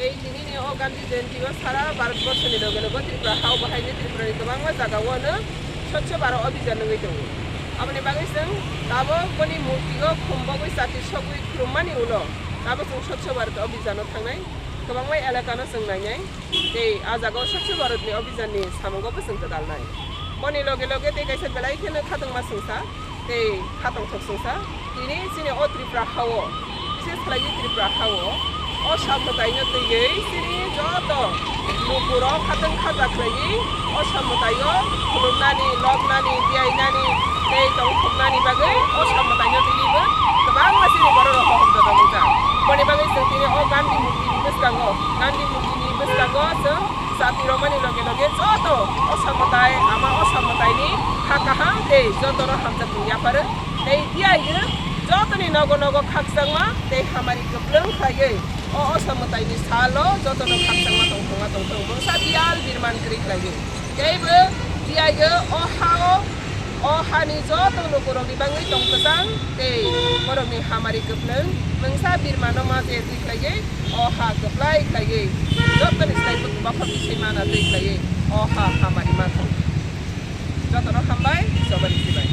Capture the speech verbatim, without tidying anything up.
Tini ni o Gandhi Jayanti o sara Bharat borso ni loge loge Tripura ha o bahai ni Tripura ni kwbangma jaga o no Swachh Bharat Abhijan wngwi tongo. Aboni bagwi chwng tabok boni murti o khumbogwi chati sogwi khulummani ulo tabok chwng Swachh Bharat Abhijan o thangnai, kwbangma elaka no chwng nainai. Tei a jaga o Swachh Bharat ni Abhijan ni samung o bo chwng gwdalnai. Boni loge loge tei kaisa belai kheno khatungma chwngsa. Tei khatongthok chwngsa, tini chini o Tripura ha o, bises khlaiwi Tripura ha o, o sal mwtai no twiwi chini joto lukurok khatang khaja khlaiwi o sal mwtai o khulumnani, loknani, biyainani tei tongthoknani bagwi o sal mwtai no twiwi bo kwbangma chini borok rok hohom joto wngjak. Boni bagwi chwng tini o Gandhi murti ni bwskango, Gandhi murti ni bwskango chwng chati romani loge loge joto o sal mwtai, ama o sal mwtai ni kha kaham tei joto no hamjak tong yapharo. Tei tiyai joto ni nogo nogo khakchangma tei hamari kwplwng khlaiwi o osa mwtai ni salo joto no khakchangma tong thangma tong thung. Mungsa biyal birman kwrwi khlaiwi. Tei bo tiyai o ha o, o ha ni joto lukurok ni bagwi tong kwchang tei borok ni hamari kwplwng. Mungsa birman no ma je twi khlaiwi o ha kwplai khlaiwi joto ni slai bo bakhor bisai mana twi khlaiwi o ha hamari ma thung. Joto no hambai, joto ni sibai.